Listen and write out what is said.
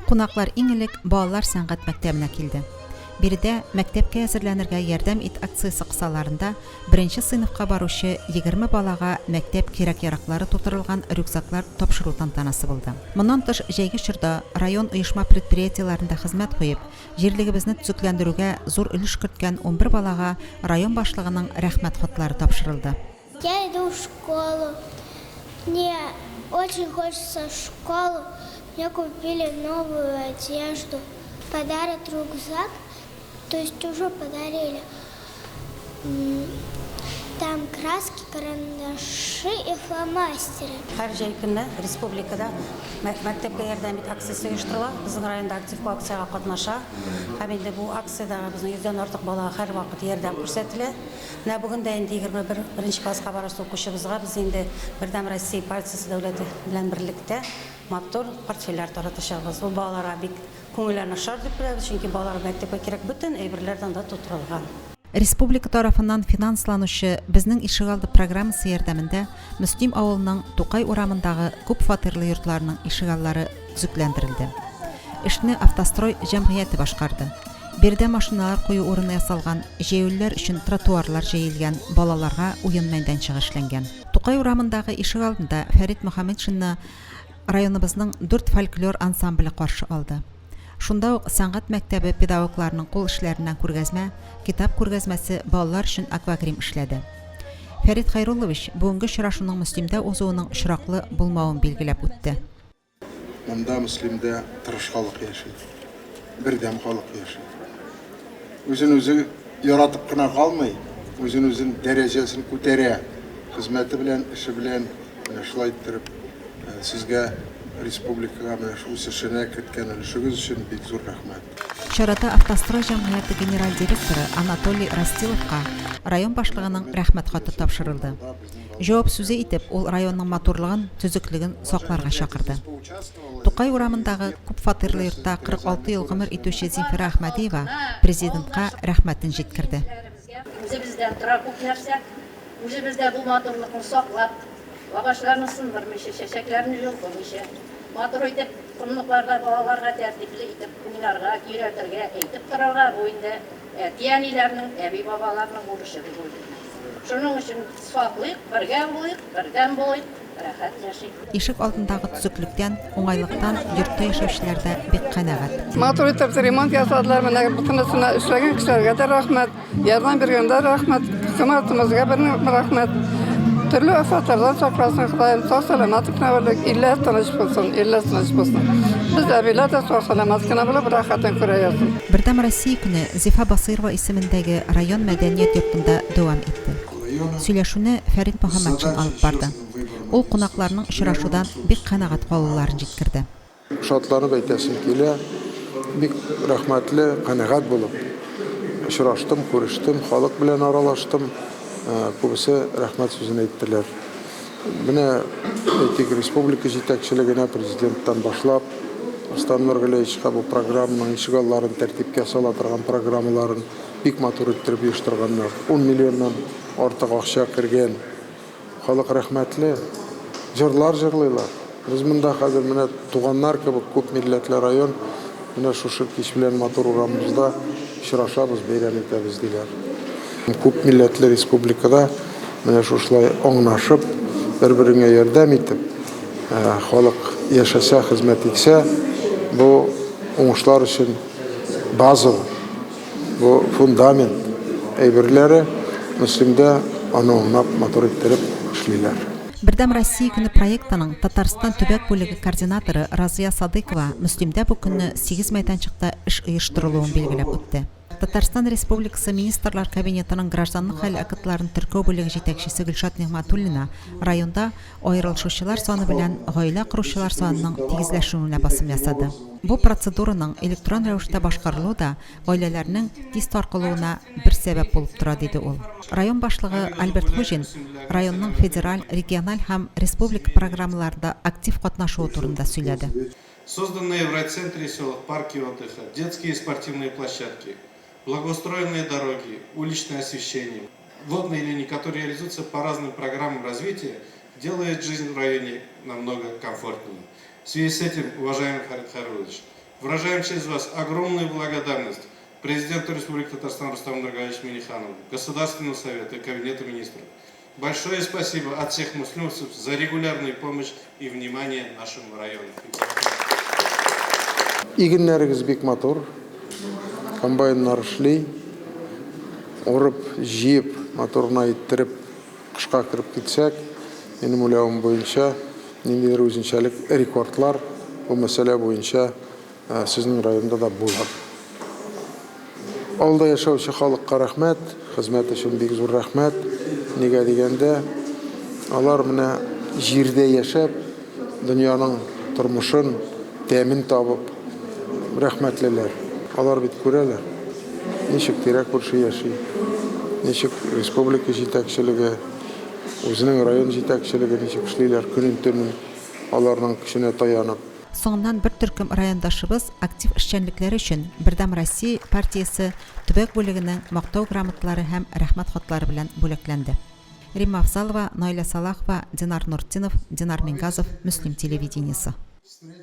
Кунаклар иң элек балалар сәнгать мәктәбенә килде. Биредә Мәктәпкә әзерләнергә ярдәм ит акциясе кысаларында беренче сыйныфка баручы 20 балага мәктәп кирәк-яраклары тутырылган рюкзаклар тапшыру тантанасы булды. Моннан тыш, җәйге чорда район оешма-предприятиеләрендә хезмәт куеп, җирлегебезне төзекләндерүгә зур өлеш керткән 11 балага район башлыгының Рәхмәт хатлары тапшырылды. Я иду в школу. Мне очень хочется в школу. Мне купили новую одежду. Подарят рюкзак, то есть уже подарили. Там краски, карандаши и фломастеры. Һәр җәй көне республикада Мәктәпкә ярдәм ит акциясе оештырыла. Безнең район да актив бу акциягә катнаша. Һәм инде бу акциядә безнең йөздән артык балага һәрвакыт ярдәм күрсәтелә. Менә бүген дә инде 21 беренче класска баручы укучыбызга без инде Бердәм Россия партиясе дәүләте белән берлектә матур портфельләр таратачакбыз. Ул балаларга бик күңелләренә ошар дип беләбез, чөнки балаларга мәктәпкә кирәк бөтен әйберләр дә анда тутырылган. Республика тарафыннан финансланучы Безнең ишегалды программасы ярдәмендә Мөслим авылының Тукай урамындагы күп фатирлы йортларның ишегаллары төзекләндерелде. Эшне Автострой җәмгыяте башкарды. Биредә машиналар кую урыны ясалган, җәяүлеләр өчен тротуарлар җәелгән, балаларга уен мәйданчыгы эшләнгән. Тукай урамындагы ишегалдында Фәрит Мөхәммәтшинны районыбызның дүрт фольклор ансамбле каршы алды. Шунда ук сәнгать мәктәбе педагогларының кул эшләреннән күргәзмә, китап күргәзмәсе, балалар өчен аквагрим эшләде. Фәрит Хәйруллович бүгенге очрашуның Мөслимдә узуының очраклы булмавын билгеләп үтте. Монда Мөслимдә тырыш халык яши, бердәм халык яши. Үзен үзе яратып кына калмый, үзен үзен дәрәҗәсен күтәрә. Хезмәте белән, эше белән менә шулай иттереп сезгә республикага менә шул үсешенә керткән өлешегез өчен бик зур рәхмәт. Чарада Автострой җәмгыяте генераль директоры Анатолий Растиловка район башлыгының Рәхмәт хаты тапшырылды. Җавап сүзе итеп, ул районның матурлыгын, төзеклеген сакларга чакырды. Тукай урамындагы күп фатирлы йортта 46 ел гомер итүче Зинфира Әхмәдиева Президентка рәхмәтен җиткерде. Үзебездән тора күп нәрсә. Үзебез дә бу матурлыкны саклап, агачларны сындырмыйча, чәчәкләрне йолкымыйча, матур итеп комлыкларда балаларга тәртипле итеп уйнарга өйрәтергә, әйтеп торырга, бу инде әти-әниләрнең, әби-бабаларның бурычы дип уйлыйм. Шуның өчен саклыйк, бергә булыйк, бердәм булыйк, рәхәт яшик. Ишек алдындагы төзеклектән, уңайлыктан йортта яшәүчеләр дә бик канәгать. Матур итеп ремонт ясадылар, менә бөтенесенә эшләгән кешеләргә дә рәхмәт, ярдәм биргәндә рәхмәт, хөкүмәтебезгә бер рәхмәт. Төрле афәтләрдән сакласын Ходаем, сау-сәламәт кенә булыйк, илләр тыныч булсын, илләр тыныч булсын. Без әбиләр дә сау-сәламәт кенә булып, рәхәтен күрә язсын. Бердәм Россия көне Зифа Басыйрова исемендәге район мәдәният йортында дәвам итте. Сөйләшүне Фәрит Мөхәммәтшин алып барды. Ул кунакларның очрашудан бик канәгать калуларын җиткерде. Шатланып әйтәсем килә, бик рәхмәтле, канәгать булып очраштым, күрештем, халык белән аралаштым. Күбесе рәхмәт сүзен әйттеләр. Менә, әйтик, республика җитәкчелегенә, президенттан башлап, Рөстәм Нургалиевичка бу программаның ишегалларын тәртипкә сала торган программаларын бик матур иттереп оештырганнар. Ун миллионнан артык акча кергән. Халык рәхмәтле. Җырлар җырлыйлар. Без монда хәзер менә туганнар кебек күп милләтле район, менә шушы кич белән матур урамыбызда очрашабыз, бәйрәм итәбез, диләр. Күп милләтле республикада менә шушылай аңнашып, бер-береңә ярдәм итеп, халык яшәсә, хезмәт итсә, бу уңышлар өчен база ул. Бу фундамент әйберләре Мөслимдә аны аңлап, матур иттереп эшлиләр. Бердәм Россия көне проектының Татарстан төбәк бүлеге координаторы Разыя Садыйкова Мөслимдә бу көнне сигез мәйданчыкта эш оештырылуын билгеләп үтте. Татарстан Республикасы Министрлар Кабинетының гражданлык хәл актларын теркәү бүлеге җитәкчесе Гөлшат Нигъмәтуллина районда аерылышучылар саны белән гаилә коручылар санының тигезләшүенә басым ясады. Бу процедураның электрон рәвештә башкарылуы да гаиләләрнең тиз таркалуына бер сәбәп булып тора, диде ул. Район башлыгы Альберт Хуҗин районның федераль, региональ һәм республика программаларында актив катнашуы турында сөйләде. Созданные в райцентре и селах парки отдыха, детские и спортивные площадки, благоустроенные дороги, уличное освещение, водные линии, которые реализуются по разным программам развития, делает жизнь в районе намного комфортнее. В связи с этим, уважаемый Фарид Хайруллович, выражаем через вас огромную благодарность президенту Республики Татарстан Рустаму Нургалиевичу Минниханову, Государственному совету и Кабинету министров. Большое спасибо от всех муслимовцев за регулярную помощь и внимание нашему району. Игеннәрегез бик матур, комбайннар эшли, урып, җыеп, матур гына иттереп кышка кереп китсәк, минем уйлавым буенча, ниндидер үзенчәлек рекордлар бу мәсьәлә буенча сезнең районда да булыр. Авылда яшәүче халыкка рәхмәт, хезмәт өчен бик зур рәхмәт. Нигә дигәндә, алар менә җирдә яшәп, дөньяның тормышын, тәмен табып, рәхмәтлеләр. Алар бит күрәләр, ничек тирә-күрше яши, ничек республика җитәкчелеге, үзенең район җитәкчелеге ничек эшлиләр, көнен-төнен аларның көченә таянып. Соңыннан бер төркем райондашыбыз актив эшчәнлекләре өчен Бердәм Россия партиясе төбәк бүлегенең Мактау грамоталары һәм Рәхмәт хатлары белән бүләкләнде. Римма Афзалова, Наилә Салахова, Динар Нуртдинов, Динар Мингазов, Мөслим телевидениесе.